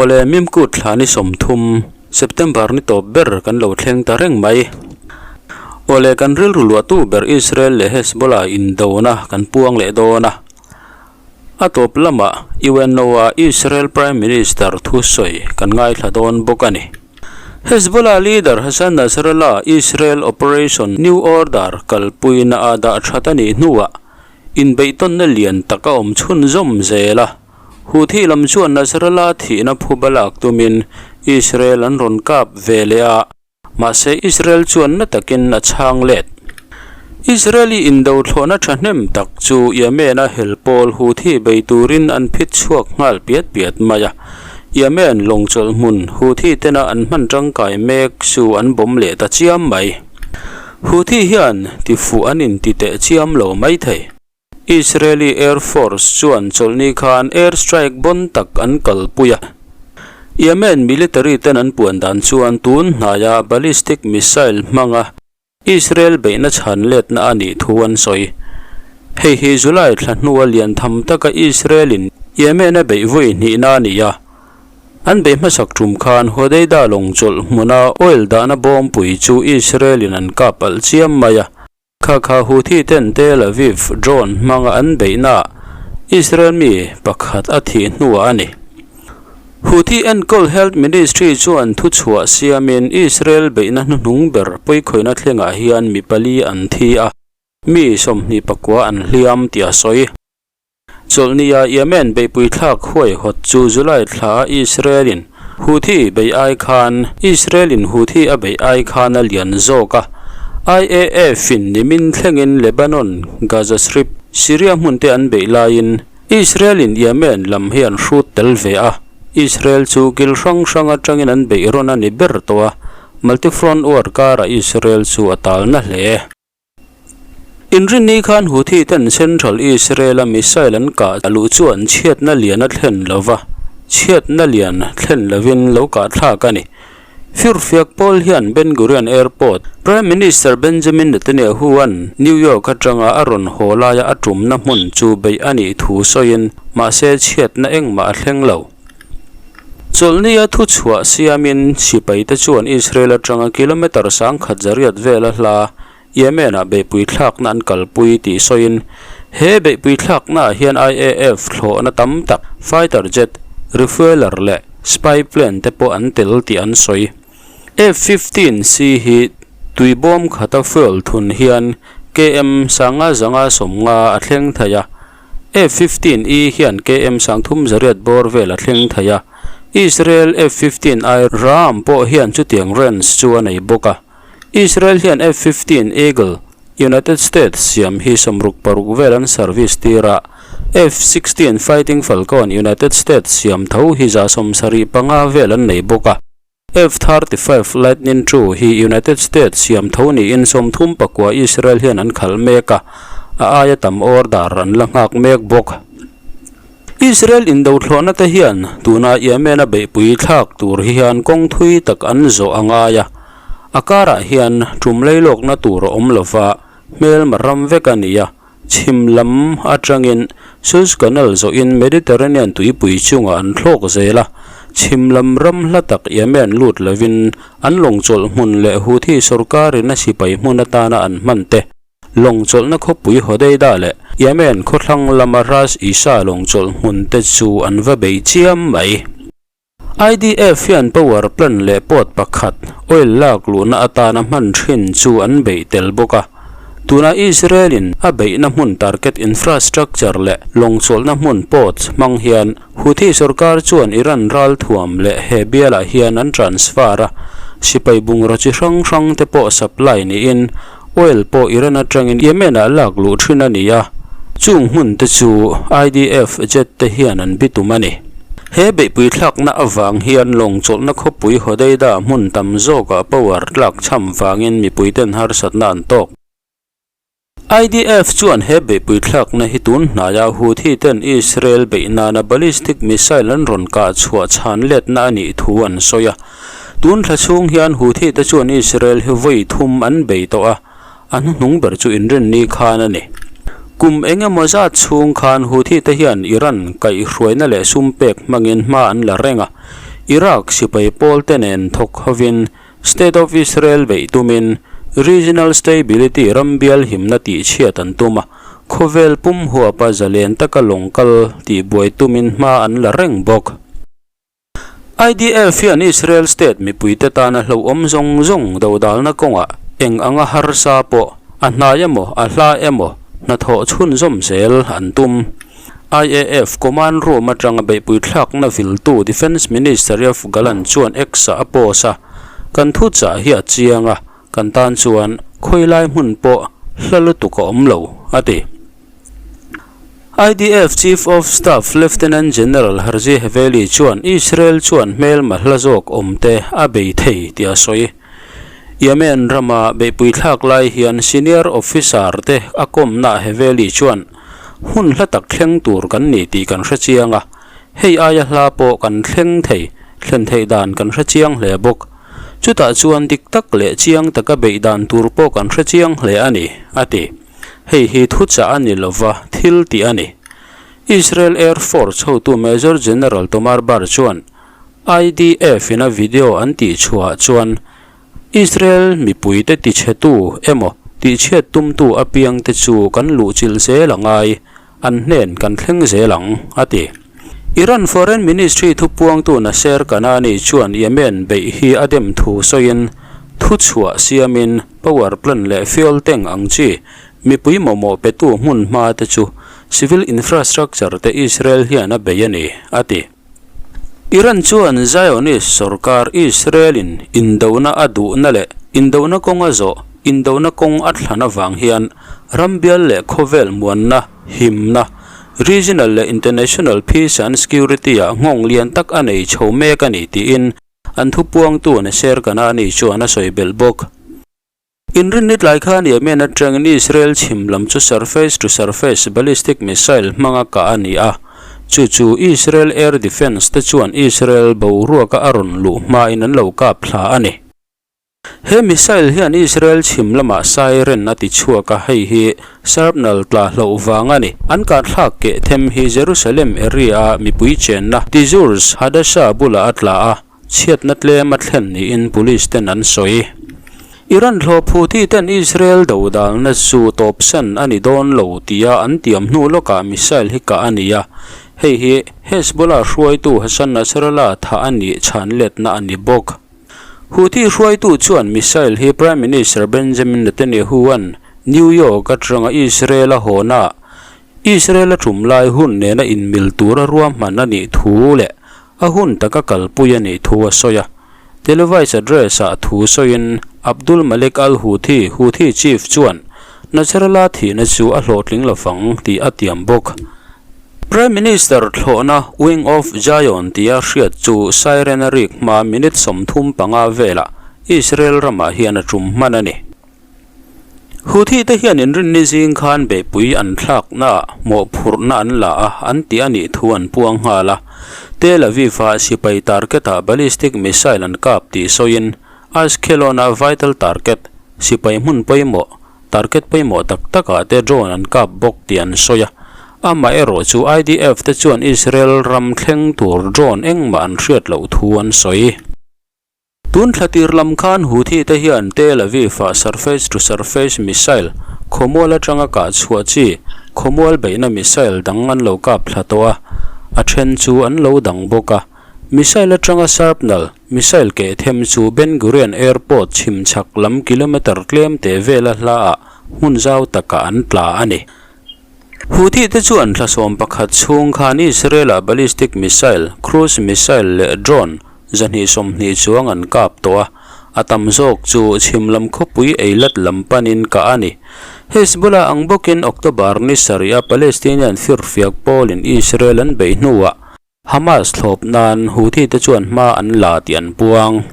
Awle, Mimkut thla ni 30, September ni tawp ber kan lo thleng ta reng mai. Awle, kan rilru luahtu ber Israel leh Hezbollah indona kan puang leh dawn a. A tawp lamah UNO-a Israel Prime Minister thusawi kan ngaithla dawn bawk a ni. Hezbollah leader Hassan Nasrallah Israel Operation New Order kalpuina a dah that a nih hnuah inbeihtawnna lian tak a awm chhunzawm zel a. Houthi lam chuan Nasrallah thihna phuba lak tumin Israel an rawn kap ve leh a. Mahse, Israel chuan na takin a chhang let. Israeli indo thlawhna thahnem tak chu Yemen-a hel pawl Houthi bei turin an phit chhuak nghal piat piat mai a. Yemen lawng chawlh hmun Houthi tena an hman tangkai mek chu an bawm leh ta chiam mai. Houthi hian tifuh an inti teh chiam lo mai thei. Israeli Air Force chuan chawlhni khan air strike bawn tak an kalpui a. Yemen military ten an puan dan chuan tun hnaia ballistic missile hmanga Israel beihna chhan letna a nih thu an sawi. Hei hi July thla hnua lian tham taka Israel-in Yemen a beih vawi hnihna a ni a. An beih hmasak tum khan Hodeida lawng chawlh hmuna oil dahna bawmpui chu Israel-in an kap alh chiam mai a. Kha kha Houthi ten Tel Aviv drone hmanga an beihnaah Israel mi pakhat a thih hnuah a ni. Houthi enkawl Health Ministry chuan thuchhuah siamin Israel beihna hnuhnung ber pawikhawihna thlengah hian mi pali an thi a, mi 29 an hliam tih a sawi. Chawlhnia Yemen beihpui thlak huaihawt chu July thla Israel-in Houthi beih ai khan Israel-in Houthi a beih ai khan a lian zawk a. IAF-in nimin thlengin Lebanon, Gaza Strip, Syria hmunte an beih laiin Israel-in Yemen lam hi an hrut tel ve a. Israel chu kil hrang hrang atangin an beih rawn a ni ber tawh a, multi-front war karah Israel chu a talna hle. Inrinni khan Houthi ten Central Israel-a missile an kah luh chuan chhiatna lian a thlen lo va, chhiatna lian thlen lovin lo kah thlak a ni. Firfiak pawl hian Ben Gurion Airport, Prime Minister Benjamin Netanyahu-a'n New York atanga a rawn haw laia a tumna hmun chu beih a nih thu sawiin, mahse chhiatna engmah a thleng lo. Chawlhnia thuchhuah siamin sipaite chuan Israel atanga kilometre 10,000 zariat vela hla Yemen-ah beihpui thlakna an kalpui tih sawiin, he beihpui thlaknaah hian IAF thlawhna tam tak, fighter jet, refueller leh spy plane te pawh an tel tih an sawi. F-15C hi tui bawm khata fuel thun hian km 550 a thleng thei a. F-15E hian KM 30 zariat bawr vel a thleng thei a, Israel F-15I Ram pawh hian chutiang range chu a nei bawk a. Israel hian F-15 Eagle, United States siam hi 66 vel an service tir a, F-16 Fighting Falcon, United States siam tho hi 75 vel an nei bawk a. F-35 Lightning II hi United States siam tho niin 39 Israel hian an khalh mek a, a aia tam order an la nghak mek bawk. Israel indo thlawhna te hian tuna Yemen-a beihpui thlak tur hian kawng thui tak an zawh a ngai a, a karah hian tum leilawkna tur a awm lova hmelma ram vek a ni a. Chhim lam atangin Suez Canal zawhin Mediterranean tuipui chungah an thlawk zel a, chhim lam ram hla tak Yemen lut lovin an lawng chawlh hmun leh Houthi sorkarin a sipai hmun atana an hman te, lawng chawlhna khawpui Hodeida leh Yemen khawthlang lama Ras Isa lawng chawlh hmun te chu an va bei chiam mai. IDF hian power plant leh port pakhat oil lak luhna atana hman thin chu an beih tel bawk a. Tuna Israel-in a beihna hmun target infrastructure leh lawng chawlhna hmun ports hmang hian Houthi sorkar chuan Iran ralthuam leh he bialah hian an transfer a, sipai bungraw chi hrang hrang te pawh supply niin Oil pawh Iran atangin Yemen-ah lak luh thin a ni a, chung hmun te chu IDF jet te hian an bitum a ni. He beihpui thlakna avang hian lawng chawlhna khawpui Hodeida hmun tam zawkah power tlak chham vangin mipui ten harsatna an tawk. IDF chuan he beihpui thlakna hi tun hnaiah Houthi ten Israel beih nana ballistic missile an rawn kah chhuah chhan letna a nih thu an sawi a. Tun thla chhung hian Houthi te chuan Israel hi vawi thum an bei tawh a, a hnuhnung ber chu inrinni khan a ni. Kum eng emaw zat chhung khan Houthi te hian Iran kaihhruaina leh sum pek hmangin hma an la reng a. Iraq sipai pawlte nen thawk hovin State of Israel beih tumin regional stability ram bial himna tihchhiat an tum a, khawvel pum huapa zalen taka lawng kal tihbuai tumin hma an la reng bawk. IDF hian Israel state mipuite tana hlauhawm zawng zawng dodalna kawngah eng anga harsa pawh a hnai emaw a hla emaw hnathawh chhunzawm zel an tum. IAF Command Room atanga beihpui thlakna viltu Defence Minister Yoav Gallant chuan X-ah a post a, Kan thuchah hi a chiang a, kan tan chuan khawilai hmun pawh hla lutuk a awm lo, a ti. IDF Chief of Staff Lieutenant General Herzi Haveli chuan Israel chuan hmelma hla zawk awmte a bei thei tih a sawi. Yemen rama beihpui thlak lai hian senior officer te a kawmna Haveli chuan Hun hla tak thleng tur kan ni tih kan hre chiang a, hei aia hla pawh kan thleng thei, thlen theih dan kan hre chiang hle bawk. Chutah chuan dik tak leh chiang taka beih dan tur pawh kan hre chiang hle a ni, a ti. Hei hi thuchah a ni lova, thil tih a ni. Israel Air Force hotu Major General Tomar Bar chuan IDF in a video an tihchhuahah chuan, Israel mipuite tichhetu emaw tihchhiat tumtu apiangte chu kan luhchilh zel a ngai, an hnen kan thleng zel ang, a ti. Iran Foreign Ministry thupuangtu Nasser Kanani chuan Yemen beih hi a dem thu sawiin thuchhuah siamin power plant leh fuel tank ang chi mipui mamawh petu hmun hma te chu civil infrastructure te Israel hian a bei a ni, a ti. Iran chuan Zionist sorkar Israel-in indona a duhna leh indona kawng a zawh, indona kawng a thlan avang hian ram bial leh khawvel muanna, himna, regional leh international peace and security-ah nghawng lian tak a nei chho mek a ni tiin an thupuangtu Nasser Kanani chuan a sawi belh bawk. Inrinni tlai khan Yemen atangin Israel chhim lam chu surface-to-surface ballistic missile hmanga kah a ni a, chu chu Israel Air Defence te chuan Israel boruaka a rawn luh hmain an lo kap thla a ni. He missile hian Israel chhim lamah siren a ti chhuak a, hei hi shrapnel tla hloh vang a ni. An kahthlak keh them hi Jerusalem area-a mipui chenna Tizurz Hadasha bulah a tla a, Chhiatna tlem a thlen niin police ten an sawi. Iran hlawhphuti ten Israel dodalna chu tawpsan a ni dawn lo tia an tiam hnu lawkah missile hi kah a ni a, hei hi Hezbollah hruaitu Hassan Nasrallah thah a nih chhan letna a ni bawk. Houthi hruaitu chuan missile hi Prime Minister Benjamin Netanyahu-a'n New York atanga Israel a hawnah Israel a tum lai hun nena inmil tura ruahman a nih thu leh a hun taka kalpui a nih thu a sawi a. Televised address-ah thu sawiin Abdul Malik al-Houthi, Houthi chief chuan Nasrallah thihna chu a hlawhtling lovang tih a tiam bawk. Prime Minister thlawhna Wing of Zion tia hriat chu siren a rik hma minute 35 velah Israel ramah hian a tum hman a ni. Houthi te hian inrinni zing khan beihpui an thlaknaah mawhphurhna an la a, an ti a nih thu an puang nghal a. Tel Aviv-ah sipai target-ah ballistic missile an kap tih sawiin Ashkelon-a vital target, sipai hmun pawimawh, target pawimawh tak takah te drone an kap bawk tih an sawi a. Amaherawh chu IDF te chuan Israel ram thleng tur drone engmah an hriat loh thu an sawi. Tun thla tir lam khan Houthi te hian Tel Aviv-ah surface-to-surface missile, khawmual atanga kah chhuah chi, khawmual beihna missile dang an lo kap thla tawh a, a then chu an lo dang bawk a. Missile atanga shrapnel, missile keh them chu Ben Gurion Airport chhim chhak lam kilometre tlem teh vela hlaah hmun zau takah an tla a ni. Houthi te chuan thla 11 chhung khan Israel-ah ballistic missile, cruise missile leh drone 220 chuang an kap tawh a, a tam zawk chu chhim lam khawpui Eilat lam panin kah a ni. Hezbollah ang bawkin October ni sarih a Palestinian firfiak pawlin Israel an beih hnuah Hamas thlawp nan Houthi te chuan hma an la tih an puang.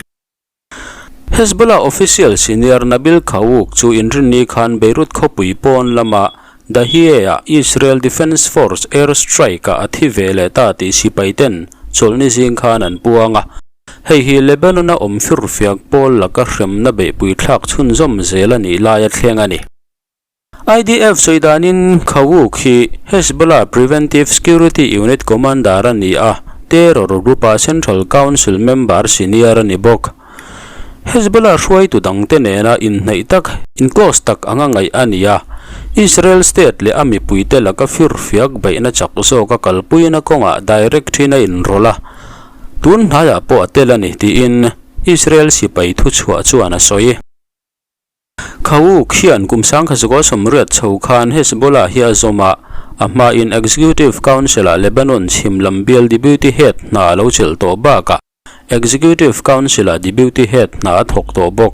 Hezbollah official senior Nabil Kaouk chu inrinni khan Beirut khawpui pawn lama Dahieh-ah Israel Defense Force air strike-ah a thi ve leh ta tih sipaiten chawlhni zing khan an puang a. Hei hi Lebanon-a awm firfiak pawl laka hremna beihpui thlak chhunzawm zel a nih laia thleng a ni. IDF sawi danin Kaouk hi Hezbollah Preventive Security Unit commander a ni a. Terror group-a Central Council member senior a ni bawk. Hezbollah hruaitu dangte nena inhnaih tak, in-close tak anga ngaih a ni a. Israel state leh a mipuite laka firfiak beihna chak zawka kalpuina kawngah direct thin a inrawlh a, tun hnaiah pawh a tel a ni tiin Israel sipai thuchhuah chuan a sawi. Khauk hian kum 1980 chho khan Hezbollah hi a zawm a, a hmain Executive Council-ah Lebanon chhim lam bial Deputy Head hna a lo chelh tawh bakah Executive Council-ah Deputy Head hna a thawk tawh bawk.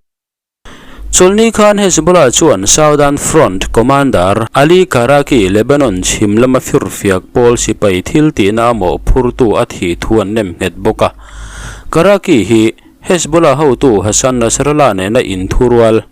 Chawlhni khan Hezbollah chuan Southern Front Commander Ali Karaki Lebanon chhim lama firfiak pawl sipai thil tihna a mawhphurtu a thih thu an nem nghet bawk a. Karaki hi Hezbollah hotu Hassan Nasrallah nena inthurual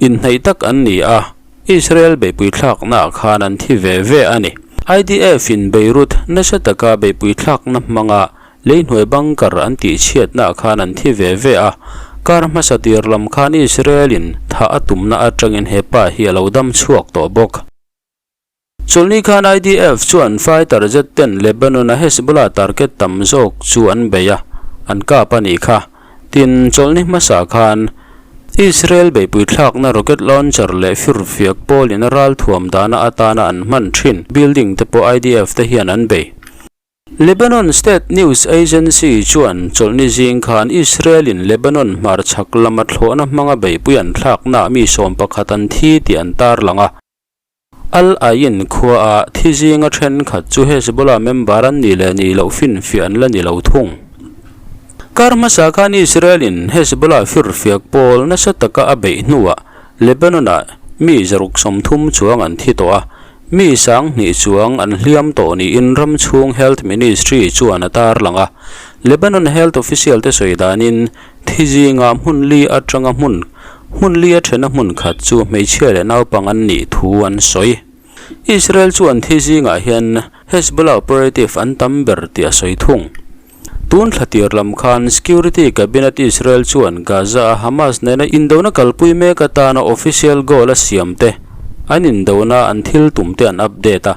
inhnaih tak an ni a, Israel beihpui thlaknaah khan an thi ve ve a ni. IDF-in Beirut nasa taka beihpui thlakna hmanga leihnuai bunker an tihchhiatnaah khan an thi ve ve a, kar hmasa tir lam khan Israel-in thah a tumna atangin he pa hi a lo dam chhuak tawh bawk. Chawlhni khan IDF chuan fighter jet ten Lebanon-a Hezbollah target tam zawk chu an bei a, an kap a nih kha. Tin, chawlhni hmasa khan Israel beihpui thlakna rocket launcher leh firfiak pawlin a ralthuam dahna atana an hman thin building te pawh IDF te hian an bei. Lebanon State News Agency chuan chawlhni zing khan Israel-in Lebanon hmarchhak lama thlawhna hmanga beihpui an thlaknaah mi 11 an thi tih an tarlang a. Al Ain khuaah thi zinga thenkhat chu Hezbollah member an nih leh nih loh finfiah an la ni lo thung. Kar hmasa khan Israel-in Hezbollah firfiak pawl nasa taka a beih hnuah Lebanon-ah mi 130 chuang an thi tawh a, mi 2000 chuang an hliam tawh niin ram chhung Health Ministry chuan a tarlang a. Lebanon health official te sawi danin Thi zingah hmun li atanga hmun hmun li a thena hmun khat chu hmeichhia leh naupang an nih thu an sawi. Israel chuan thi zingah hian Hezbollah operative an tam ber tih a sawi thung. Tun thla tir lam khan Security Cabinet Israel chuan Gaza-a Hamas nena indona kalpui mek atana official goal a siam te An indona an thil tum te an update a.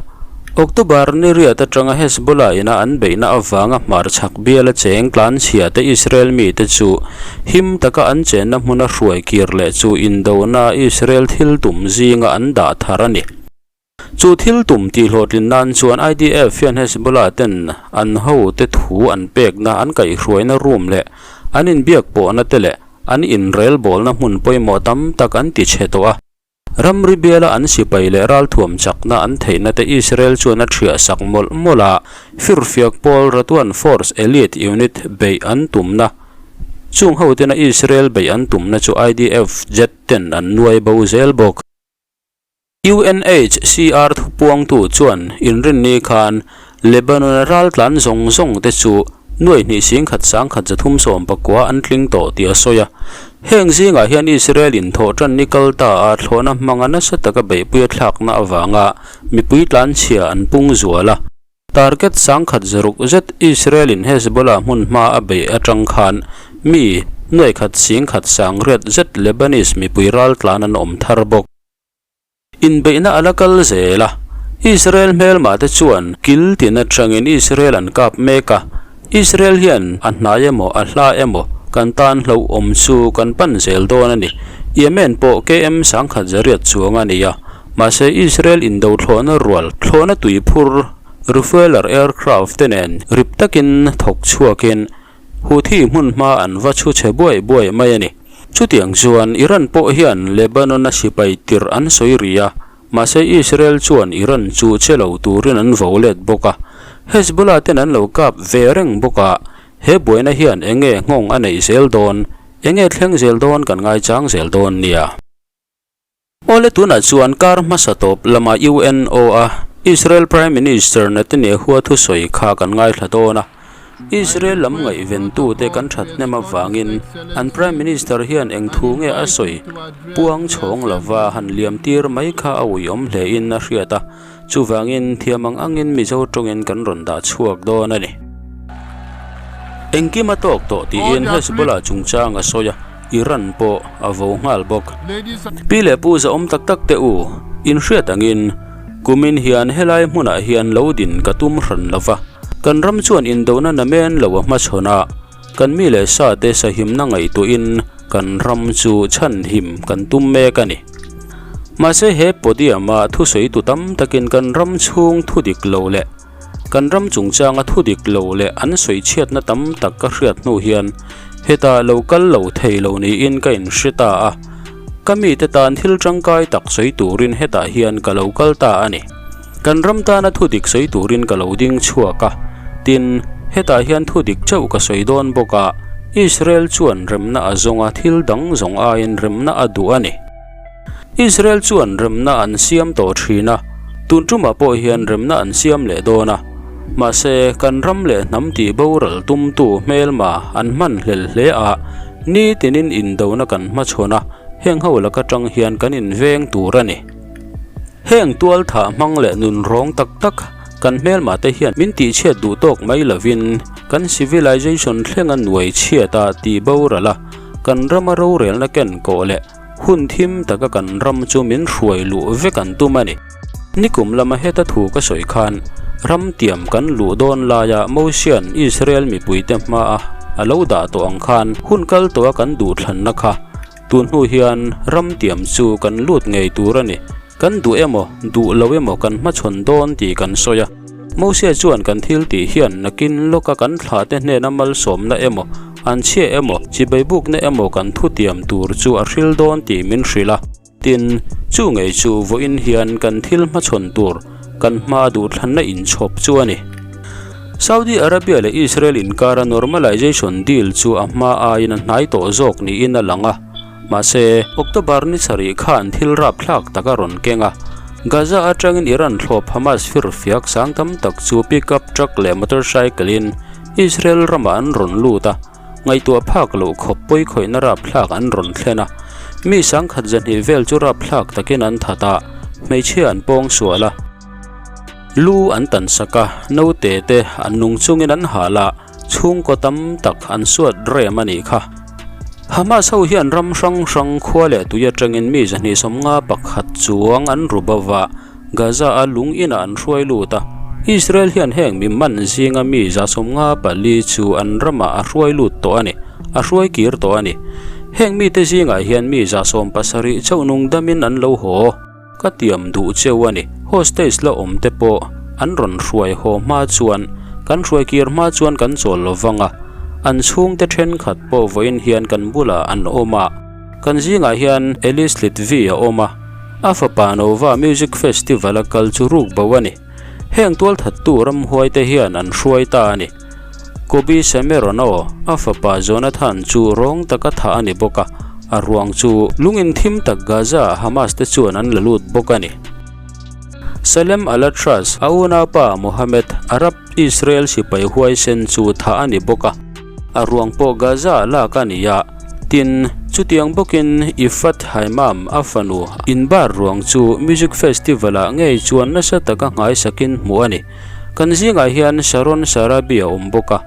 October ni riat atanga Hezbollah ina an beihna avanga hmarchhak biala cheng tlanchhia te Israel mite chu him taka an chenna hmuna hruai kir leh chu indona Israel thil tum zinga an dah thar a ni. Chu thil tum tihhlawhtlin nan chuan IDF hian Hezbollah ten an hote thu an pekna an kaihhruaina room leh an inbiak pawhna te leh an inrelbawlna hmun pawimawh tam tak an ti chhe tawh a. Ramri biala an sipai leh ralthuam chakna an theihna te Israel chuan a thiah sak mawlh mawlh a, firfiak pawl Radwan Force Elite Unit beih an tumna chung ho tena Israel beih an tumna chu IDF jet ten an nuai bo zel bawk. UNHCR thupuangtu chuan inrinni khan Lebanon-a raltlan zawng zawng te chu nuai hnih 10,000 1,319 an tling tawh tih a sawi a. Heng zingah hian Israel-in thawhtan ni kal ta a thlawhna hmanga nasa taka beihpui a thlakna avanga mipui tlanchhia an pung zual a. Target 160 zet Israel-in Hezbollah hmun hma a beih atang khan mi nuai khat 10,008 zet Lebanese mipui raltlan an awm thar bawk. Inbeihna a la kal zel a, Israel hmelmah te chuan kil tin atangin Israel an kap mek a, Israel hian a hnai emaw a hla emaw kan tan hlauhawm chu kan pan zel dawn a ni. Yemen pawh KM 1100 chuang a ni a, mahse Israel indo thlawhna rual thlawhna tuiphur refueler aircraft te nen rip takin thawk chhuakin Houthi hmun hma an va chhu chhe buai buai mai a ni. Chutiang chuan Iran pawh hian Lebanon-a sipai tirh an sawi ri a, mahse Israel chuan Iran chu che lo turin an vo let bawk a. Hezbollah ten an lo kap ve reng bawk a, he buaina hian eng nge nghawng a neih zel dawn, eng nge thleng zel dawn kan ngaichang zel dawn nia. Awle tunah chuan kar hmasa tawp lama UNO a Israel Prime Minister Netanyahu-a thusawi kha kan ngaithla dawn a. Israel lam ngaihventute kan thathnem avangin an Prime Minister hian eng thu nge a sawi puang chhawng lova han liam tir mai kha a uiawm hlein a hriat a. Chuvangin thiam ang angin Mizo tawngin kan rawn dah chhuak dawn a ni. Engkim a tawk tawh tiin Hezbollah chungchang a sawi a, Iran pawh a vo nghal bawk. Pi leh pu zahawm tak tak te u, in hriat angin kumin hian helai hmunah hian lo din ka tum hran lo va. Kan ram chuan indona namen lo a hmachhawn a, kan mi leh sa te sahimna ngaihtuahin kan ram chu chhanhim kan tum mek a ni. Mahse he podium-a thusawitu tam takin kan ram chhung thu dik lo leh kan ram chungchanga thu dik lo leh an sawichhiatna tam tak ka hriat hnu hian hetah lo kal lo thei lo niin ka inhre ta a, ka mite tan thil tangkai tak sawi turin hetah hian ka lo kal ta a ni. Kan ram tana thu dik sawi turin ka lo ding chhuak a, tin, hetah hian thu dik chauh ka sawi dawn bawk a, Israel chuan remna a zawng a, thil dang zawng aiin remna a duh a ni. Israel chuan remna an siam tawh thin a, tun tumah pawh hian remna an siam leh dawn a. Mahse, kan ram leh hnam tih boral tumtu hmelma an hman hlel hle a, nitinin indona kan hmachhawn a, heng ho laka tang hian kan inveng tur a ni. Heng tualthah hmang leh nun rawng tak tak kan hmelma te hian min tihchhiat duh tawk mai lovin kan civilization thlenga nuai chhiat a tih boral a, kan rama rorelna ken kawh leh Hun thim taka kan ram chu min hruai luh vek an tum a ni. Nikum lama heta thu ka sawi khan, ram tiam kan luh dawn laia Mosia'n Israel mipuite hmaa a lo dah tawh ang khan hun kal tawha kan duhthlanna kha tun hnu hian ram tiam chu kan lut ngei tur a ni. Kan duh emaw, duh lo emaw kan hmachhawn dawn tih kan sawi a. Mosia chuan kan thil tih hian nakin lawka kan thlahte hnena malsawmna emaw, an chhia emaw, chibeibukna emaw kan thutiam tur chu a hril dawn tih min hrilh a. Tin, chu ngei chu vawiin hian kan thil hmachhawn tur kan hma duhthlanna inchhawp chu a ni. Saudi Arabia leh Israel inkara normalization deal chu a hma aiin a hnai tawh zawk niin a lang a. Mahse, October ni sarih khan thil rapthlak tak a rawn keng a. Gaza atangin Iran thlawp Hamas firfiak sang tam tak chu pickup truck leh motorcycle in Israel ramah an rawn lut a, ngaihtuah phak loh khawp pawikhawihna rapthlak an rawn thlen a. Mi sangkhat zahnih vel chu rapthlak takin an that a, hmeichhia an pawng sual a, lu an tan sak a, naute te an nung chungin an hal a, Chhungkaw tam tak an suat rem a nih kha. Hamas ho hian ram hrang hrang khua leh tui atangin mi 250 pakhat chuang an ru bo va, Gaza a lung inah an hruai lut a. Israel hian heng mi man zinga mi 54 chu an ramah a hruai lut tawh a ni, a hruai kir tawh a ni. Heng mite zingah hian mi 17 chauh nung damin an lo haw. Ka tiam duh cheu a ni. Hostage la awm te pawh an rawn hruai haw hma chuan kan hruai kir hma chuan kan chawl lo vang a, an chhungte thenkhat pawh vawiin hian kan bulah an awm a. Kan zingah hian Alice Litvi a awm a, a fapa Nova Music Festival a kal chu ruk bo a ni. Heng tualthattu ramhuaite hian an hruai ta a ni. Kobi Semerono, a fapa Jonathan chu rawng taka thah a ni bawk a, a ruang chu lungin thim tak Gaza-ah Hamas te chuan an la lut bawk a ni. Salem Al-Atrash, a unaupa Mohammed, Arab Israel sipai huaisen chu thah a ni bawk a, a ruang pawh Gaza-ah lak a ni a. Tin, chutiang bawkin Ifat Haimam, a fanu, inbar ruang chu Music Festival-ah ngei chuan nasa taka nghaisakin hmuh a ni. Kan zingah hian Sharon Sharabi a awm bawk a,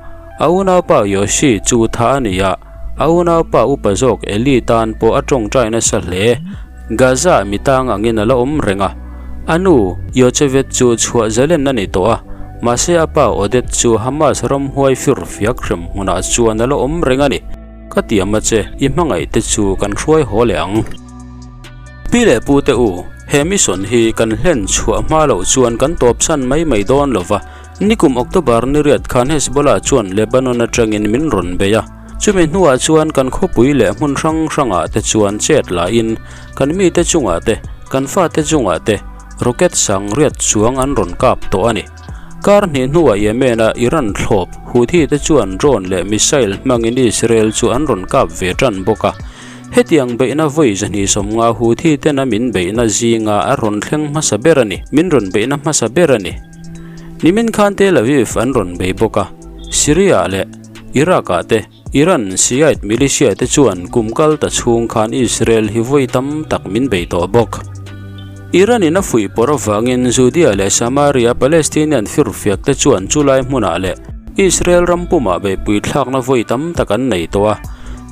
a unaupa Yoshi chu tha a ni a, a unaupa upa zawk Eli tan pawh a tawngtai nasa hle. Gaza-ah mi tang angin a la awm reng a, a nu Yocheved chu chhuah zalen a ni tawh a, mahse a pa Oded chu Hamas ramhuai firfiak hrem hmunah chuan a la awm reng a ni. Ka tiam a che, i hmangaih te chu kan hruai haw leh ang. Pi leh pu te u, he mission hi kan hlen chhuah hma loh chuan kan tawpsan mai mai dawn lo va. Nikum October ni riat khan Hezbollah chuan Lebanon atangin min rawn bei a. Chumi hnuah chuan kan khawpui leh hmun hrang hrangah te chuan chet lahin kan mite chungah te, kan fate chungah te rocket sang riat chuang an rawn kap tawh a ni. Kar hnih hnuah Yemen-a Iran thlawp Houthi te chuan drone leh missile hmangin Israel chu an rawn kap ve tan bawk a. Hetiang beihna vawi 250 Houthi tena min beihna zinga a rawn thleng hmasa ber a ni, min rawn beihna hmasa ber a ni. Nimin khan Tel Aviv an rawn bei bawk a, Syria leh Iraq-ah te Iran Shiite militia te chuan kum kal ta chhung khan Israel hi vawi tam tak min bei tawh bawk. Iran in a fuih pawrh avangin Judea leh Samaria Palestinian firfiak te chuan chulai hmunah leh Israel ram pumah beihpui thlakna vawi tam tak an nei tawh a.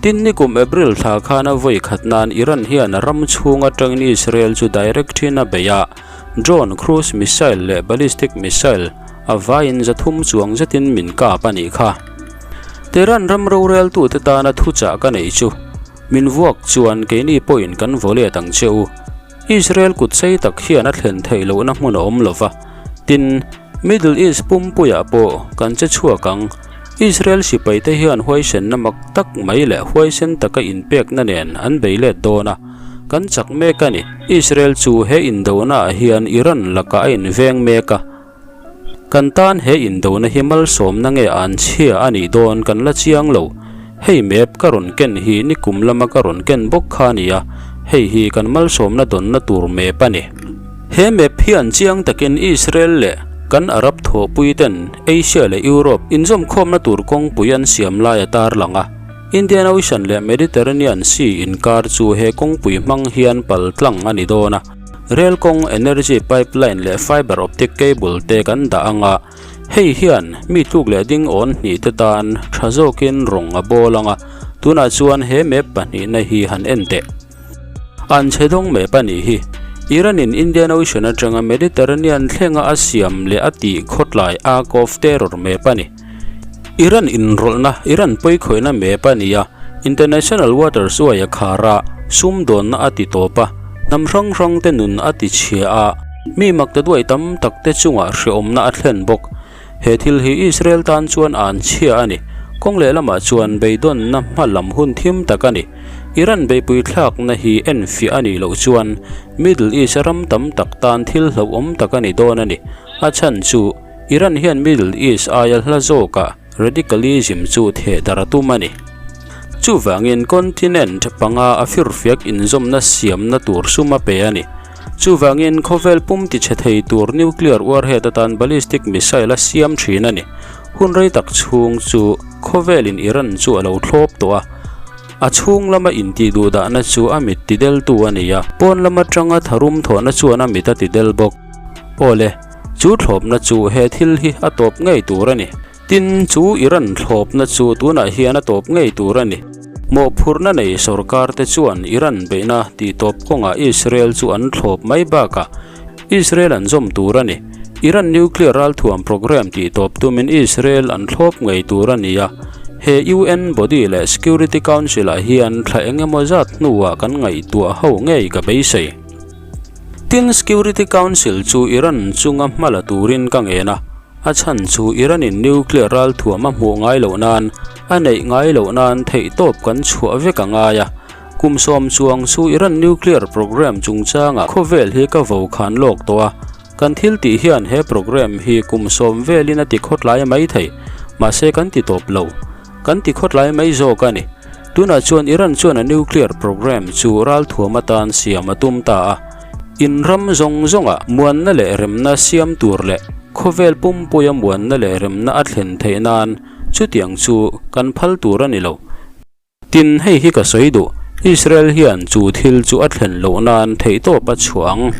Tin nikum April thla khan a vawi khat nan Iran hian a ram chhung atangin Israel chu direct in a bei a, drone, cruise missile leh ballistic missile. A vaiin 300 chuang zetin min kap a nih kha. Tehran ram roreltute tana thuchah ka neih chu min vuak chuan keini pawhin kan vaw let ang che u. Israel kut sei tak hian a thlen theih lohna hmun a awm lo va, tin, Middle East pumpuiah pawh kan che chhuak ang. Israel sipaite hian huaisenna mak tak mai leh huaisen taka inpekna nen an bei let dawn a, kan chak mek a ni. Israel chu he indonaah hian Iran lakah a inveng mek a. Kan tan he indona hi malsawmna nge an chhia a nih dawn kan la chiang lo. Hei map ka rawn ken hi nikum lama ka rawn ken bawk kha a ni a, hei hi kan malsawmna dawnna tur map a ni. He map hian chiang takin Israel leh kan Arab thawhpui ten Asia leh Europe inzawmkhawmna tur kawngpui an siam lai a tarlang a. Indian Ocean leh Mediterranean Sea inkar chu he kawngpui hmang hian pal tlang a ni dawn a. Rel kawng, energy pipeline leh fiber optic cable te kan dah ang a, hei hian mi tluk leh ding awn hnih te tan tha zawkin rawng a bawl ang a, tunah chuan he map pahnihna hi han en teh. An chhe dawng map a nih hi. Iran in Indian Ocean atanga Mediterranean thlenga a siam leh a tih khawtlai Arc of Terror map a ni. Iran inrawlhna, Iran pawikhawihna map a ni a, International Waters uai a khar a, sumdawnna a ti tawp a, hnam hrang hrang te nun a ti chhia a, mi makta duai tam tak te chungah hrehawmna a thlen bawk. He thil hi Israel tan chuan an chhia a ni. Kawng lehlamah chuan beidawnna hma lam hun thim tak a ni. Iran beihpui thlakna hi enfiah a nih loh chuan Middle East ram tam tak tan thil hlauhawm tak a ni dawn a ni. A chhan chu Iran hian Middle East aia hla zawkah radicalism chu theh dar a tum a ni. Chuvangin continent panga a firfiak inzawmna siamna tur sum a pe a ni. Chuvangin khawvel pum tichhe thei tur nuclear warhead atan ballistic missile a siam thin a ni. Hun rei tak chhung chu khawvelin Iran chu a lo thlawp tawh a. A chhung lama intihduhdahna chu a mit tideltu a ni a, pawn lam atanga tharum thawhna chuan a mit a tidel bawk. Awle. Chu thlawpna chu he thil hi a tawp ngei tur a ni. Tin, chu Iran thlawpna chu tunah hian a tawp ngei tur a ni. Mawhphurhna nei sorkar te chuan Iran beihna tih tawp kawngah Israel chu an thlawp mai bakah Israel an zawm tur a ni. Iran nuclear ralthuam program tih tawp tumin Israel an thlawp ngei tur a ni a. He UN body leh Security Council ah hian thla eng emaw zat hnuah kan ngaihtuah ho ngei ka beisei. Tin, Security Council chu Iran chunga hma la turin ka ngen a, a chhan chu Iran-in nuclear ralthuam a hmuh ngai loh nan, a neih ngai loh nan theihtawp kan chhuah vek a ngai a. Kum sawm chuang chu Iran nuclear program chungchangah khawvel hi ka vo khan lawk tawh a, kan thil tih hian he program hi kum sawm velin a ti khawtlai mai thei, mahse kan ti tawp lo. Kan ti khawtlai mai zawk a ni. Tunah chuan Iran chuan a nuclear program chu ralthuam atan siam a tum ta a. In ram zawng zawngah muanna leh remna siam tur leh khawvel pumpuia muanna leh remna a thlen theih nan chutiang chu kan phal tur a ni lo. Tin, hei hi ka sawi duh, Israel hian chu thil chu a thlen loh nan theihtawp a chhuah ang.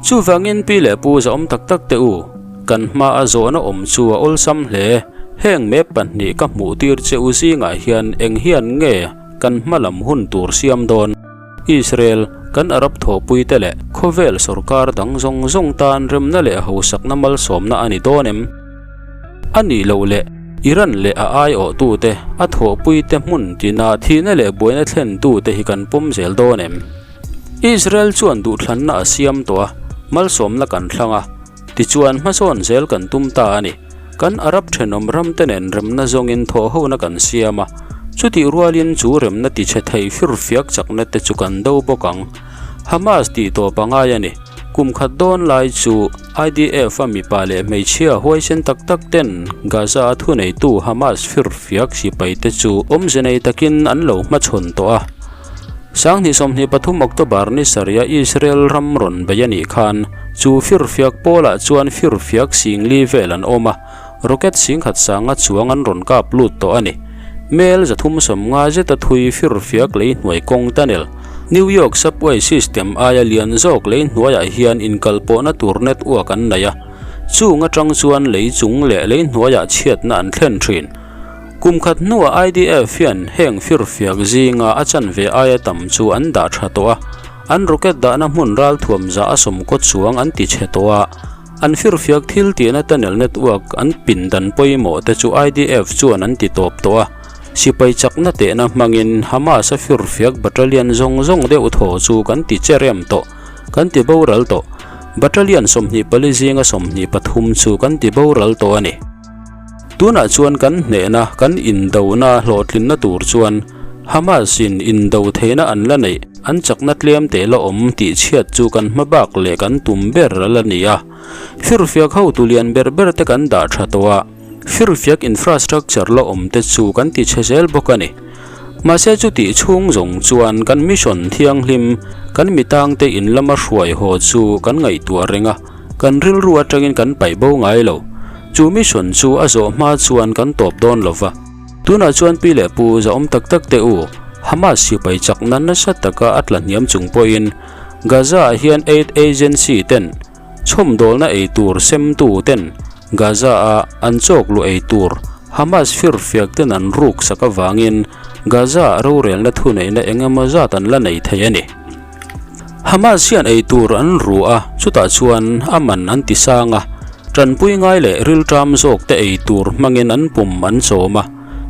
Chuvangin pi leh pu zahawm tak tak teh u, kan hma a zawhna awm chu a awlsam hle. Heng map pahnih ka hmuh tir che u zingah hian eng hian nge kan hma lam hun tur siam dawn? Israel, kan Arab thawhpuite leh khawvel sorkar dang zawng zawng tan remna leh hausakna malsawmna a ni dawn em? A nih loh leh Iran leh a aiawhtute, a thawhpuite hmun tina thihna leh buaina thlentute hi kan pawm zel dawn em? Israel chuan duhthlanna a siam tawh a, malsawmna kan thlang a, tichuan hmasawn zel kan tum ta a ni. Kan Arab thenawm ramte nen remna zawngin thawhhona kan siam a, chutih rualin chu remna tichhe thei firfiak chakna te chu kan do bawk ang. Hamas tih tawp a ngai a ni. Kum khat dawn lai chu IDF a mipa leh hmeichhia huaisen tak tak ten Gaza a thuneitu Hamas firfiak sipai te chu awmze nei takin an lo hmachhawn tawh a. 2023 October ni sarih a Israel ram rawn bei a nih khan chu firfiak pawlah chuan firfiak singli vel an awm a, Rocket singkhat sanga chuang an rawn kap lut tawh a ni. Mel 350 zeta thui firfiak lei hnuai kawng tunnel, New York subway system aia lian zawk lei hnuaiah hian inkalpawhna tur network an nei a, chung atang chuan lei chung leh lei hnuaiah chhiatna an thlen thin. Kum khat hnuah IDF hian heng firfiak zinga a chanve aia tam chu an dah tha tawh a, an rocket dahna hmun ralthuam zah a sawmkaw chuang an ti chhe tawh a. An firfiak thil tihna tunnel network an pindan pawimawh te chu IDF chuan an ti tawp tawh a, sipai chakna tehna hmangin Hamas-a firfiak battalion zawng zawng deuh thaw chu kan ti che rem tawh, kan ti boral tawh. Battalion 24 zinga 23 chu kan ti boral tawh a ni. Tunah chuan kan hnehna, kan indona hlawhtlinna tur chuan Hamas-in indo theihna an la neih, an chakna tlem teh la awm tih chhiat chu kan hma bak leh kan tum ber a la ni a. Firfiak hotu lian ber ber te kan dah tha tawh a, firfiak infrastructure la awm te chu kan ti chhe zel bawk a ni. Mahse chutih chhung zawng chuan kan mission thianghlim, kan mitangte in lama hruai haw chu kan ngaihtuah reng a. Kan rilru atangin kan paih bo ngai lo. Chu mission chu a zawh hma chuan kan tawp dawn lo va. Tunah chuan pi leh pu zahawm tak tak te u, Hamas sipai chakna nasa taka a tla hniam chung pawhin Gaza ah hian aid agency ten chhawmdawlna ei tur semtu ten Gaza a an chawk luh ei tur Hamas firfiak ten an ruk sak avangin Gaza ah rorelna thuneihna engemaw zat an la nei thei a ni. Hamas hian ei tur an ru a, chutah chuan a man an ti sang a, tanpui ngai leh rilṭam zawk te ei tur hmangin an pum an chawm a,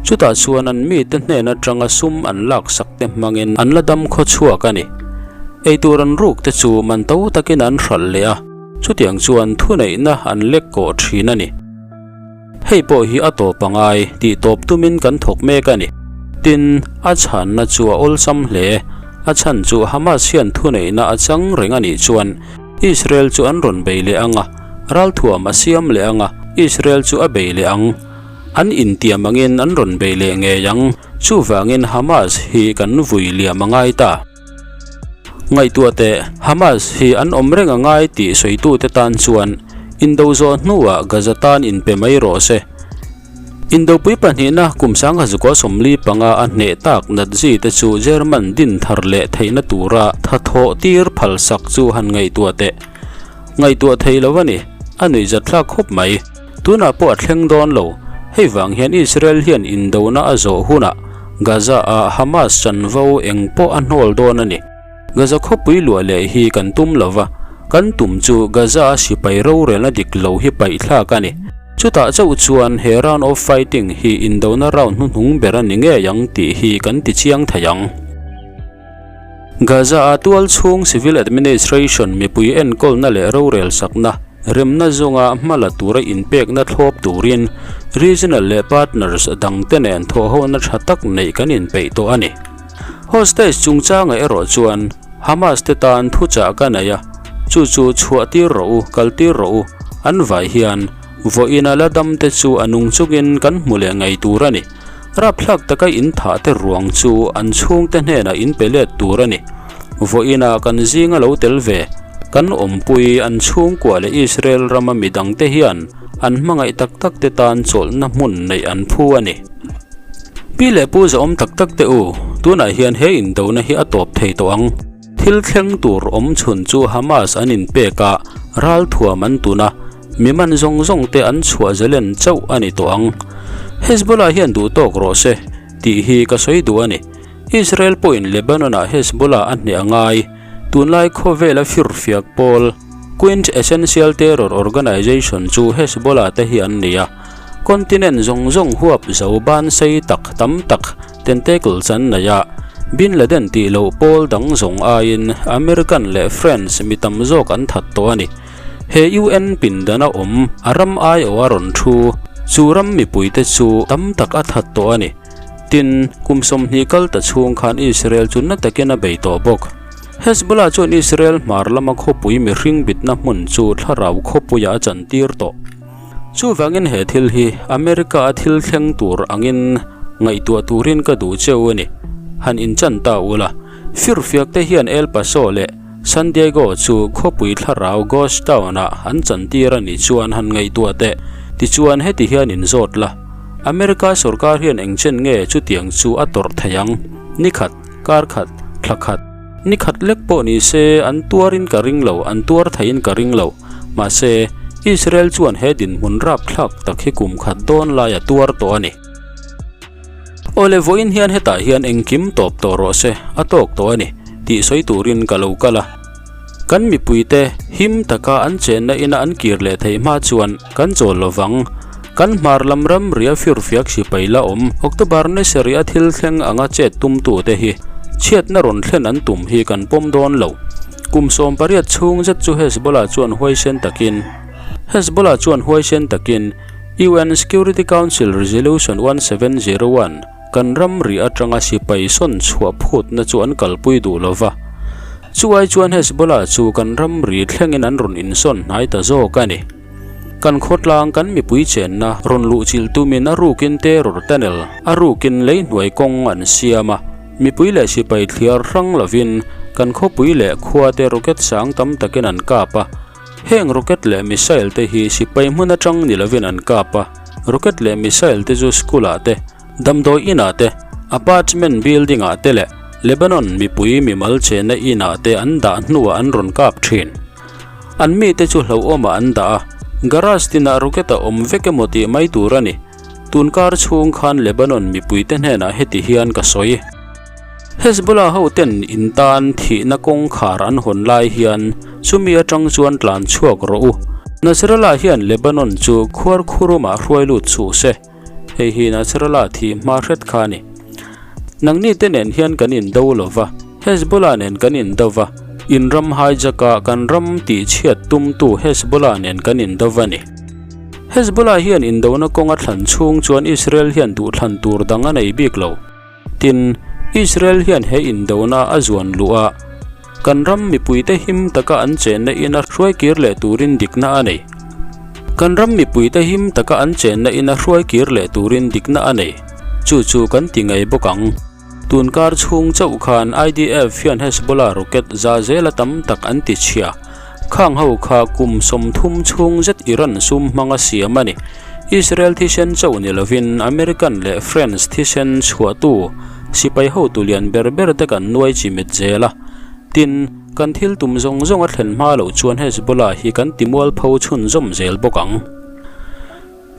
chutah chuan an mite hnen atanga sum an laksak te hmangin an la dam khaw chhuak a ni. Ei tur an ruk te chu man to takin an hralh leh a, chutiang chuan thuneihna an lek kawh thin a ni. Hei pawh hi a tawp a ngai tih tawp tumin kan thawk mek a ni. Tin, a chhanna chu a awlsam hle. A chhan chu Hamas hian thuneihna a chang reng a nih chuan Israel chu an rawn bei leh ang a, ralthuam a siam leh ang a, Israel chu a bei leh ang. An intiam angin an rawn bei leh ngei ang. Chuvangin Hamas hi kan vui liam a ngai ta. Ngaihtuah teh, Hamas hi an awm reng a ngai tih sawitute tan chuan indo zawh hnuah Gaza tan inpe mai rawh se. Indopui pahnihna kum sangha zukua 45 a hneh tak Nazi te chu German din thar leh theihna tura thathawh tir phalsak chu han ngaihtuah teh. Ngaihtuah thei lo a ni, a nuihzatthlak khawp mai. Tunah pawh a thleng dawn lo. Hei vang hian Israel hian indona a zawh hunah Gaza-ah Hamas chanvo eng pawh a hnawl dawn a ni. Gaza khawpui luah leh hi kan tum lo va, kan tum chu Gaza-a sipai rorelna dik lo hi paihthlak a ni. Chutah chauh chuan he round of fighting hi indona round hnuhnung ber a ni ngei ang tih hi kan ti chiang thei ang. Gaza-a tual chhung civil administration mipui enkawlna leh rorel sakna, remna zunga hma la tura inpekna thlawp turin regional leh partners dangte nen thawhhona tha tak neih kan inpeih tawh a ni. Hostage chungchangah erawh chuan Hamas te tan thuchah ka nei a, chu chu chhuah tir rawh u, kal tir rawh u, an vai hian vawiina la dam te chu a nung chungin kan hmu leh ngei tur a ni. Rapthlak taka in thah te ruang chu an chhungte hnenah in pe let tur a ni. Vawiinah kan zinga lo tel ve, kan awmpui an chhungkua leh Israel rama midangte hian an hmangaih tak tak te tan chawlhna hmun neih an phu a ni. Pi leh pu zahawm tak tak te u, tunah hian he indona hi a tawp thei tawh ang. Thil thleng tur awm chhun chu Hamas an inpek a, ralthuam an tun a, mi man zawng zawng te an chhuah zelen chauh a ni tawh ang. Hezbollah hian duh tawk rawh se, tih hi ka sawi duh a ni. Israel pawhin Lebanon-ah Hezbollah a hneh a ngai. Tunlai khawvela firfiak pawl, Quintessential Terror Organization chu Hezbollah te hi an ni a. Continent zawng zawng huap zo ban sei tak tam tak tentacles an nei a, Bin Laden tih loh pawl dang zawng aiin American leh French mi tam zawk an that tawh a ni. He UN pindana awm a ram aiawh a rawn thu chu ram mipuite chu tam tak a that tawh a ni. Tin, kum 20 kal ta chhung khan Israel chu na takin a bei tawh bawk. Hezbollah chuan Israel hmar lama khawpui mihring bitna hmun chu thlarau khawpuiah a chantir tawh. Chuvangin he thil hi America a thil thleng tur angin ngaihtuah turin ka duh cheu a ni. Han inchan ta ula, firfiak te hian El Paso leh San Diego chu khawpui thlarau ghost town ah an chantir a nih chuan han ngaihtuah teh. Tichuan heti hian inzawt la, America sorkar hian engchen nge chutiang chu a tawrh thei ang? Nikhat, kar khat, thla khat, ni khat lek pawh ni se an tuarin ka ring lo, an tuar theiin ka ring lo. Mahse, Israel chuan he dinhmun rapthlak tak hi kum khat dawn lai a tuar tawh a ni. Awle vawiin hian hetah hian engkim tawp tawh rawh se, a tawk tawh a ni, tih sawi turin ka lo kal a. Kan mipuite him taka an chenna ina an kir leh theih hma chuan kan chawl lo vang. Kan hmar lam ramria firfiak sipai la awm October ni sarih a thil thleng anga chet tumtute hi chhiatna rawn thlen an tum hi kan pawm dawn lo. Kum 18 chhung zet chu Hezbollah chuan huaisen takin Hezbollah chuan huaisen takin UN Security Council Resolution 1701 kan ramri atanga sipai sawn chhuah phutna chu an kalpui duh lo va. Chuai chuan Hezbollah chu kan ramri thlengin an rawn insawn hnai ta zawk a ni. Kan khawtlang kan mipui chenna rawn luh chilh tumin a rukin terror tunnel, a rukin lei hnuai kawng an siam a. Mipui leh sipai thliar hrang lovin kan khawpui leh khuate rocket sang tam takin an kap a. Heng rocket leh missile te hi sipai hmun atang ni lovin an kap a. Rocket leh missile te chu school ah te, damdawi inah te, apartment building ah te leh Lebanon mipui mimal chenna inah te an dah hnuah an rawn kap thin. An mite chu hlauhawmah an dah a, garage tinah rocket a awm vek emaw tih mai tur a ni. Tunkar chhung khan Lebanon mipuite hnenah heti hian ka sawi. Hezbollah hoten in tan thihna kawngkhar an hawn lai hian chumi atang chuan tlan chhuak rawh u. Nasrallah hian Lebanon chu khuarkhurumah hruai lut suh se. Hei hi Nasrallah thih hma hret kha a ni. Nangni te nen hian kan indo lo va, Hezbollah nen kan indo va, in ram hijack a kan ram tihchhiat tumtu Hezbollah nen kan indo va ni. Hezbollah hian indona kawng a thlan chhung chuan Israel hian duhthlan tur dang a nei bik lo. Tin, Israel hian he indona a zuan luh a, kan ram mipuite him taka an chenna ina hruai kir leh turin dikna a nei. Kan ram mipuite him taka an chenna ina hruai kir leh turin dikna a nei. Chu chu kan ti ngei bawk ang. Tunkar chhung chauh khan IDF hian Hezbollah rocket za zela tam tak an ti chhia. Khang ho kha kum 30 chhung zet Iran sum hmanga siam a ni. Israel thisen chauh ni lovin American leh French thisen chhuahtu sipai hotu lian ber ber te kan nuai chimit zel a. Tin, kan thil tum zawng zawng a thlen hma loh chuan Hezbollah hi kan ti mualpho chhunzawm zel bawk ang.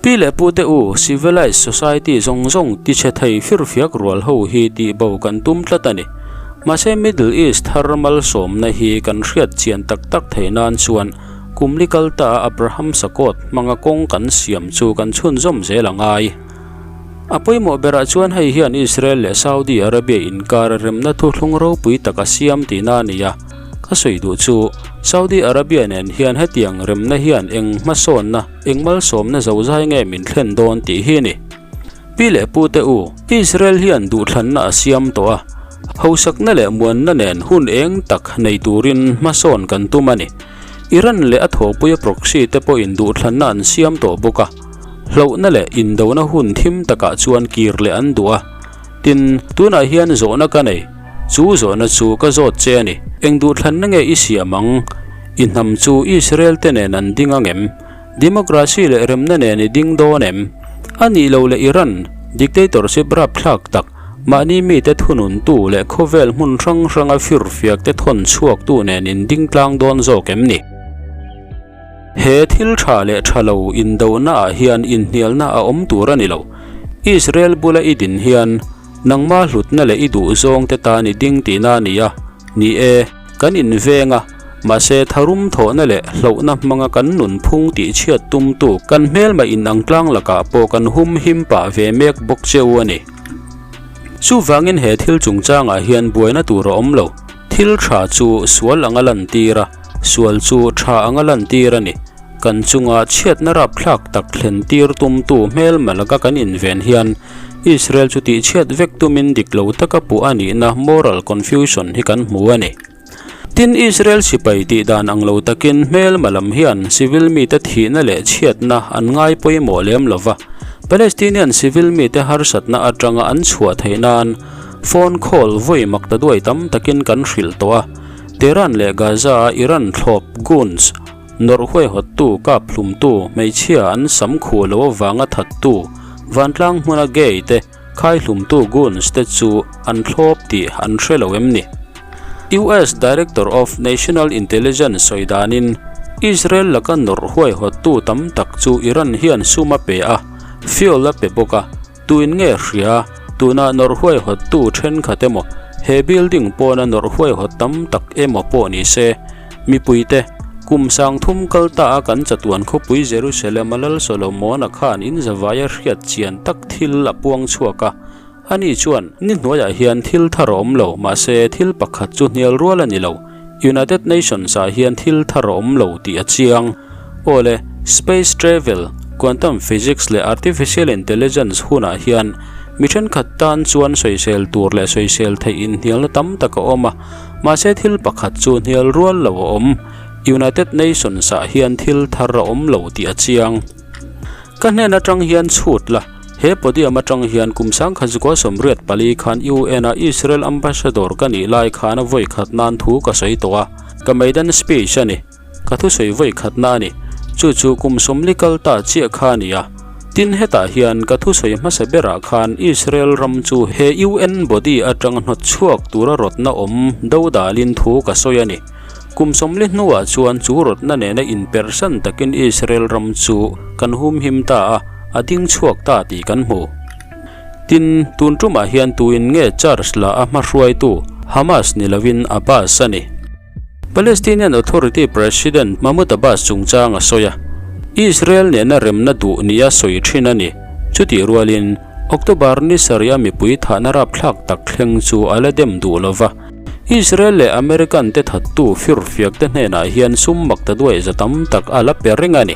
Pi leh pu te u, civilized society zawng zawng tichhe thei firfiak rual ho hi tihbo kan tum tlat a ni. Mahse Middle East thar malsawmna hi kan hriat chian tak tak theih nan chuan kum li kal ta a Abraham Sakawt hmanga kawng kan siam chu kan chhunzawm zel a ngai. A pawimawh berah chuan hei hian Israel leh Saudi Arabia inkar remna thuthlung ropui tak a siam tihna a ni a. Ka sawi duh chu, Saudi Arabia nen hian hetiang remna hian eng hmasawnna, eng malsawmna zozai nge min thlen dawn tih hi a ni. Pi leh pu te u, Israel hian duhthlanna a siam tawh a, hausakna leh muanna nen hun eng tak nei turin hmasawn kan tum a ni. Iran leh a thawhpuia proxy te pawhin duhthlanna an siam tawh bawk a, hlauhna leh indona hun thim takah chuan kir leh an duh a. Tin, tunah hian zawhna ka nei. Chu zawhna chu ka zawt che a ni. Eng duhthlanna nge i siam ang? I hnam chu Israel te nen an ding ang em? Democracy leh remna nen i ding dawn em? A nih loh leh Iran, dictatorship rapthlak tak, mahni mite thununtu leh khawvel hmun hrang hranga firfiak te thawn chhuaktu nen in ding tlang dawn zawk em ni? He thil tha leh tha lo indohna ah hian inhnialna a awm tur a ni lo. Israel bula i din hian nangma hlutna leh i duh zawng te tan i ding tihna a ni a. Ni e, kan inveng a, mahse tharum thawhna leh hlauhna hmanga kan nunphung tihchhiat tumtu kan hmelma inang tlang lakah pawh kan hum him pah ve mek bawk cheu a ni. Chuvangin he thil chungchangah hian buaina tur a awm lo. Thil tha chu sual anga lantir a. Sual chu tha anga lantir a ni. Kan chunga chhiatna rapthlak tak thlen tir tumtu hmelma laka kan inven hian Israel chu tihchhiat vek tumin dik lo taka puh a nihna moral confusion hi kan hmu a ni. Tin, Israel sipai tih dan ang lo takin hmelma lam hian civil mite thihna leh chhiatna an ngai pawimawh lem lo va, Palestinian civil mite harsatna atanga an chhuah theih nan phone call vawi mak ta duai tam takin kan hrilh tawh a. Tehran leh Gaza-a Iran thlawp goons, nawrh huaihawttu, kap hlumtu, hmeichhia an sam khuh lo avanga thattu, vantlang hmuna gay te khai hlumtu goons te chu an thlawp tih an hre lo em ni? US Director of National Intelligence sawi danin Israel laka nawrh huaihawttu tam tak chu Iran hian sum a pe a, fuel a pe bawk a, Tuin nge hria, tuna nawrh huaihawttu thenkhat emaw, he building pawna nawrh huaihawt tam tak emaw pawh ni se. Mipuite, kum 3000 kal ta a kan chatuan khawpui Jerusalem-a Lal Solomona khan in zavaia hriat chian tak thil a puang chhuak a. Ani chuan, Ni hnuaiah hian thil thar a awm lo, mahse thil pakhat chu hnial rual a ni lo. United Nations-ah hian thil thar a awm lo tih a chiang. Awle, space travel, quantum physics leh artificial intelligence hunah hian mi thenkhat tan chuan sawisel tur leh sawisel theih inhnialna tam tak a awm a, mahse thil pakhat chu hnial rual lo a awm. United Nations-ah hian thil thar a awm lo tih a chiang. Ka hnen atang hian chhut la, he podium atang hian kum 1984 khan UN-a Israel Ambassador ka nih lai khan a vawi khat nan thu ka sawi tawh a, ka maiden speech a ni, ka thusawi vawi khatna a ni, chu chu kum 40 kal ta chiah kha a ni a. Tin hetah hian ka thusawi hmasa berah khan Israel ram chu he UN body atang hnawt chhuak tura rawtna awm dodalin thu ka sawi a ni. Kum 40 hnuah chuan chu rawtna nena inpersan takin Israel ram chu kan humhim ta a, a ding chhuak ta tih kan hmu. Tin, tun tumah hian tuin nge charge la a hmahruaitu Hamas ni lovin Abbas a ni. Palestinian Authority President Mahmoud Abbas chungchang a sawi a, Israel nena remna duh nia sawi thin a ni. Chutih rualin, October ni sarih a mipui thahna rapthlak tak thleng chu a la dem duh lova. Israel leh American te thattu firfiak te hnenah hian sum mak ta duai za tam tak a la pe reng a ni.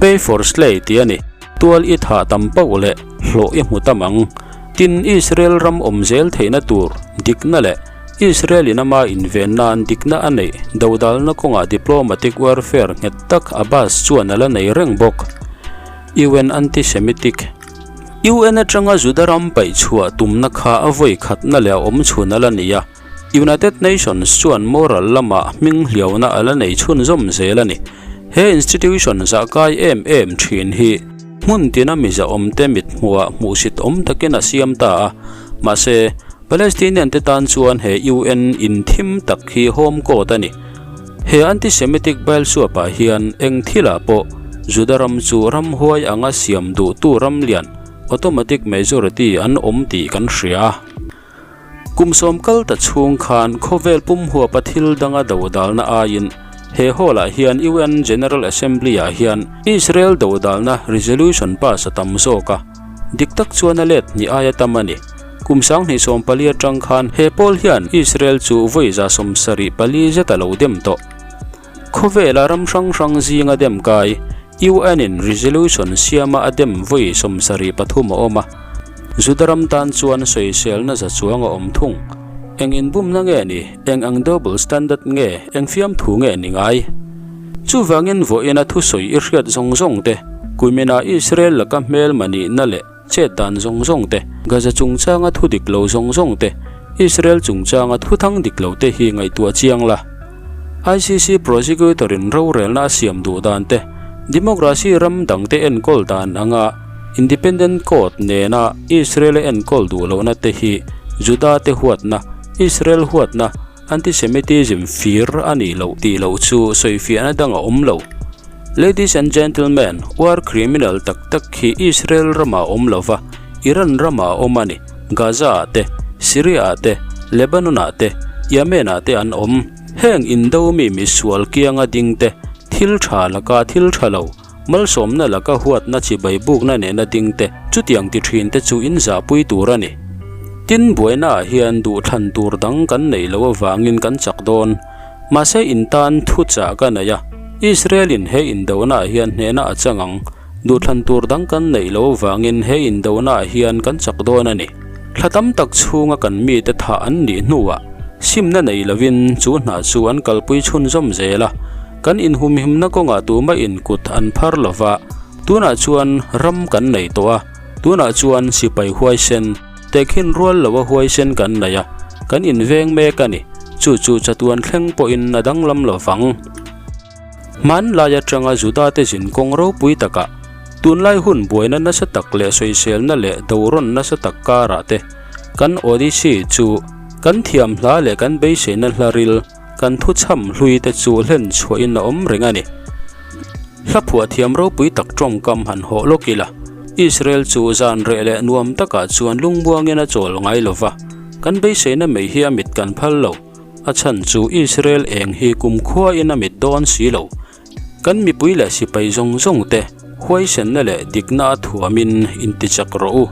Pay for slay tih a ni. Tual i thah tam pauh leh hlawh i hmu tam ang. Tin, Israel ram awm zel theihna tur dikna leh Israel in ama inven nan dikna a neih dodalna kawngah diplomatic warfare nghet tak Abbas chuan a la nei reng bawk. UN anti-Semitic. UN atanga Juda ram paih chhuah tumna kha a vawi khatna leh a awm chhun a la ni a, United Nations chuan moral lamah hming hliauna a la nei chhunzawm zel a ni. He institution zahkai em em thin hi hmun tina mizaawmte mithmuhah hmuhsit awm takin a siam ta a, mahse, Palestinian te tan chuan he UN in thim tak hi home court a ni. He anti-Semitic bailsuapah hian eng thilah pawh Juda ram chu ramhuai anga siam duhtu ram lian, automatic majority, an awm tih kan hria. Kum 10 kal ta chhung khan khawvel pum huapa thil danga dodalna aiin he hall-ah hian UN General Assembly-ah hian Israel dodalna resolution pass a tam zawk a. Dik tak chuan a let hnih aia tam a ni. Kum 2014 atang khan he pawl hian Israel chu vawi 74 zet a lo dem tawh. Khawvela ram hrang hrang zinga dem kai, UN-in resolution siama a dem vawi 73 a awm a. Juda ram tan chuan sawiselna za chuang a awm thung. Eng inbumna nge ni? Eng ang double standard nge? Eng fiamthu nge ni ngai? Chuvangin vawiina thusawi i hriat zawng zawng te, kuimina Israel laka hmelma nihna leh chet dan zawng zawng te, Gaza chungchanga thu dik lo zawng zawng te, Israel chungchanga thu thang dik lo te hi ngaihtuah chiang la. ICC prosecutor in rorelna a siam duh dan te, democracy ram dang te enkawl dan anga independent court nena Israel a enkawl duh lohna te hi Juda te huatna, Israel huatna, Antisemitism fir a nih loh tih loh chu sawifiahna dang a awm lo. Ladies and gentlemen, war criminal tak tak hi Israel ramah a awm lova, Iran ramah a awm a ni. Gaza ah te, Syria ah te, Lebanon ah te, Yemen ah te an awm. Heng indo mi misual kianga ding te, thil tha laka thil tha lo, malsawmna laka huatna chibai bukna nena ding te, chutiang ti thin te chu in zahpui tur a ni. Tin, buainaah hian duhthlan tur dang kan neih loh avangin kan chak dawn. Mahse in tan thuchah ka nei a, Israel-in he indonaah hian hnehna a chang ang. Duhthlan tur dang kan neih loh avangin he indonaah hian kan chak dawn a ni. Thla tam tak chhunga kan mite thah an nih hnuah simna nei lovin chu hna chu an kalpui chhunzawm zel a. Kan inhumhimna kawngah tumah in kut an phar lova, tunah chuan ram kan nei tawh a, tunah chuan sipai huaisen, tehkhin rual loa huaisen kan nei a, kan inveng mek a ni, chu chu chatuan thleng pawhin a danglam lovang. Hmanlai atanga Juda te zinkawng ropui takah, tunlai hun buaina nasa tak leh sawiselna leh dorawn nasa tak karah te, kan Odyssey chu kan thiam hla leh kan beiseina hlaril, Kan thuchham hlui te chu hlen chhuahin a awm reng a ni. Hla phuah thiam ropui tak tawngkam han hawh lawk ila, Israel chu zan reh leh nuam takah chuan lungmuangin a chawl ngai lo va, kan beiseina mai hi a mit kan phal lo. A chhan chu Israel eng hi kumkhuain a mit dawn si lo. Kan mipui leh sipai zawng zawng te huaisenna leh dikna a thuamin intichak rawh u.